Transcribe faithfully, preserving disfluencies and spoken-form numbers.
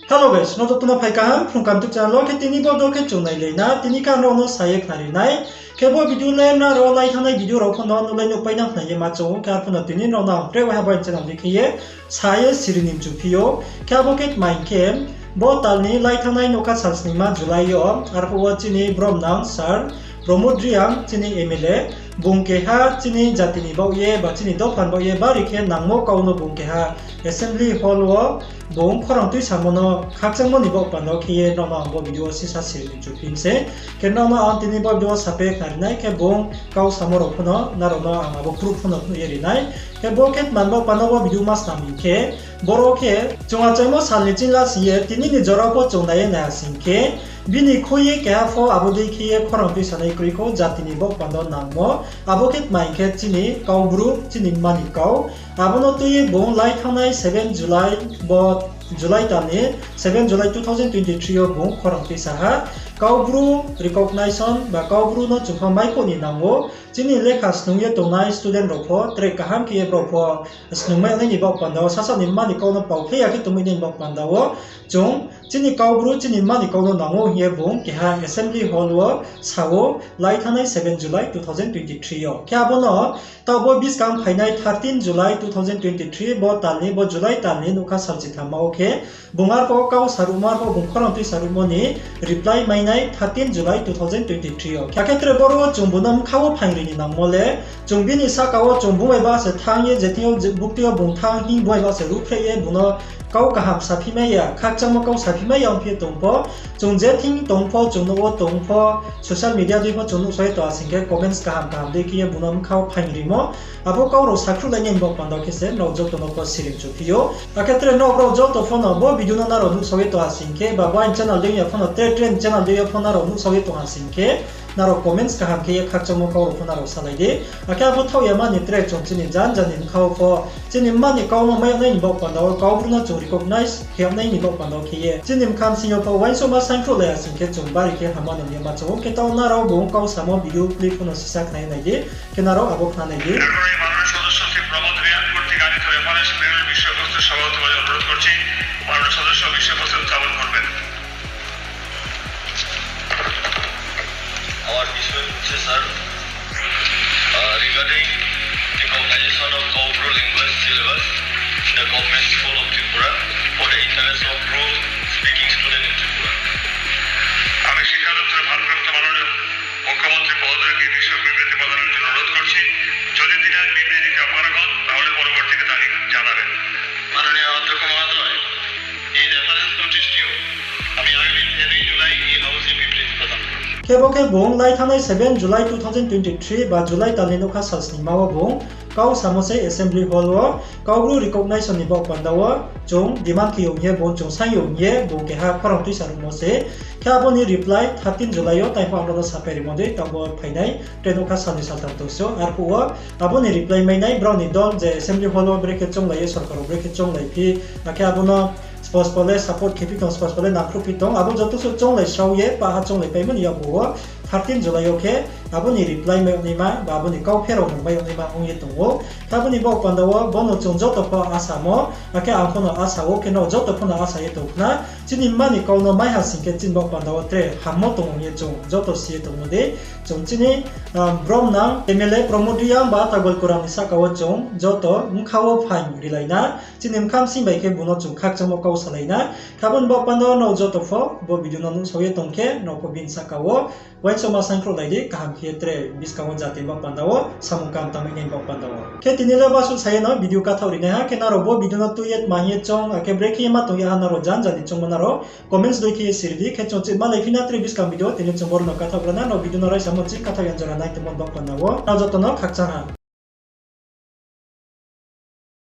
Hello guys, nrao joto no phai kaham Phrung Kaham YouTube channel wo. Khe tini bo video khe chung nailai na, tini khe ang nrao no sa ye khnari nai. Khe bo video le nrao lai thanngnai video rao pho no nuhlai nuhpai nang khna ye ma choung ou, khe arphuh no tini nrao no ang tre waiha bo channel ni khe ye sa ye siri ni mchu phi ou. Khe abo khe tma hing khe, bo tal ni lai thanngnai nougkha sal sningma July yo, arphuh wo chini bromnang sir Pramod Reang, chini M L A, bung keha chini jati ni baoh ye ba chini dopha ni baoh ye bari khe nangmo kau no bung keha assembly hall wo bung khorang tuisamo no khakchangmo ni baoh panda wo khe ye nrao no ang bo video wo sisa siri ni mchu phi mi se. Khe nrao no ang tini bo video wo sapai khnari nai, khe bung kau samo rao pho no nrao no ang abo proof pho no phnuh ye ri nai. Khe bo khe tma ni baoh panda wo bo video ma snam hing khe, boro khe chung achaimo sal ni ching la sing ye tini ni jora pho chung nai ye naiha sing khe, bini khui ye keha pho abo dei khe ye khorang tuisanai kroi khou, jati ni baoh panda wo nangmo. Abo khe tma hing khe chini Kaubru, chini mma ni kau. Abo no tui ye bung lai thanngnai seven July, bo July tal ni, seven July two thousand twenty three yo bung khorang tuisa ha. Kaubru recognition ba Kaubru no chung pho mai phuh ni nang ou. Chini lekha snung ye tongnai student rao pho tre kaham khe ye brao pho snungmai nai ni baoh panda wo, sasaoh ni mma ni kau no pao khe ya khe tongmai nai ni baoh panda wo, chung chini Kaubru chini mma ni kau no nang ou hing ye bung keha assembly hall wo sa ou, lai thanngnai seven July two thousand twenty three yo. Khe abo no taoh bo buskang phainai thirteen July two thousand twenty three, bo tal ni, bo July tal ni nougkha sal chitham ma wo khe, bung arphuh wo kau saruhmo, arphuh bung khorang tuisaruhmo ni reply mai nai thirteen July two thousand twenty three yo. Akhe tre boro wo chung bung no bkha wo phaing ri ni nangmo le, chung bini sahka wo chung bung bai ba se thanng ye, je thing yo je buktui yo bung thanng hing bung bai ba se ruhphreh ye bung no kau kaham saphi mai ya, khakchangmo kau saphi mai ya ongphi ye tong pho, chung je thing tong pho, chung nouh wo tong pho, social media dei pho chung nuhsao ye tong ha sing khe comments kaham kaham dei khe ye bung no bkha wo phaing rimo. Abo kau rao sakhruhlai nai ni baoh panda wo khe se nrao joto no pho siri mchu phi ou. Akhe tre nrao brao joto pho no bo video no nrao nuhsao ye tong ha sing khe, ba bo aini channel dei ya pho no tre tre ni channel dei ya pho nrao nuhsao ye tong ha sing khe, nrao comments kaham khe ye khakchangmo kau rao pho nrao salai di. Akhe abo thaoh ya mani tre chung chini janja ni bkha wo pho, chini mma ni kau no mai yag nai ni baoh panda wo, Kaubru no chung recognize khe yag nai ni baoh panda wo khe ye, chini bkha bsing yo pho uaingsouhma saingkhruhlai ya sing khe chung bari khe hamma nung ye ma choung ou. Khe taoh nrao bung kau samo video clip pho no sisa khna ye nai di, khe nrao abo khna nai di. মাননীয় সদস্য শ্রী প্রমোদ রিয়াং কর্তৃক আনিত রেফারেন্স মেইলের বিষয়বস্তু সভাপতি মহোদয় অনুরোধ করছি, মাননীয় সদস্য বিষয়বস্তু উত্থাপন করবেন। আমার বিষয় হচ্ছে, স্যার, আহ, regarding recognition of Kaubru language syllabus in the government school of Tripura for the interest of Bru speaking student in Tripura। আমি শিক্ষা দপ্তরের ভারপ্রাপ্ত মাননীয় মুখ্যমন্ত্রী মহোদয়কে এই বিষয়ে বিবৃতি প্রদানের জন্য অনুরোধ করছি। যদি তিনি আর বিবৃতি দিতে অপারগ হন, তাহলে পরবর্তীতে তারিখ জানাবেন। মাননীয় অধ্যক্ষ মহোদয়, এই রেফারেন্স নোটিশটিও আমি আগামী তেরোই জুলাই এই হাউসে বিবৃতি প্রদান করব। Khe bo khe bung lai thanngnai seven July two thousand twenty three ba July tal ni nougkha sal sningma wo bung kau samo se assembly hall wo Kaubru recognition ni baoh panda wo chung demand khe yo hing ye, bung chung saing yo hing ye bung keha khorang tuisaruhmo se. Khe abo ni reply thirteen July yo taipho ang nrao no sapai rimo dei, taoh bo phainai tre nougkha sal ni saltham tong sio. Arphuh wo abo ni reply mai nai brao ni dol je assembly hall wo brekhe chounglai ye, sorkar wo brekhe chounglai phi, akhe abo no spos pole support khe phi tong, spos pole nangkhruh phi tong, abo joto suh chounglai srao ye, paha chounglai paimo ni yakgu wo thirteen July yo khe abo ni reply mai yag naima ba abo ni kau pherao nung mai yag naima ong ye tong ou. Khe abo ni baoh panda wo bo no chung joto pho asamo, akhe ang pho no asa ou, khe nrao joto pho no asa ye tong khna. Chini mma ni kau no mai ha sing khe chini baoh panda wo tre hammo tong ong ye chung joto si ye tongmo dei. Chung chini, ah, bromnang M L A Pramod Reang ba Tagol Kuram ni sahka wo chung joto bkha wo phaing rilai na. Chini bkha bsing bai khe bung no chung khakchangmo kau salai na. Khe abo ni baoh panda wo nrao joto pho bo video no nuhsao ye tong khe, nrao pho bini sahka wo uaingsouhma saingkhruhlai di, kaham khe ye tre buskang wo jati ni baoh panda wo samung kaham tangmai nai ni baoh panda wo. Khe tini le basuh sa ye no video kathaoh ri nai ha, khe nrao bo video no tui ye tma hing ye choung, akhe brekhe ye ma tong ya ha nrao janja ni choungmo nrao comments dei khe ye siri di, khe chung chih malai phi na tre buskang video, tini chung boro no kathaoh gra na, nrao video no raisa mo chih kathaoh ya jora nai tongmo ni baoh panda wo, nrao joto no khakchang ha.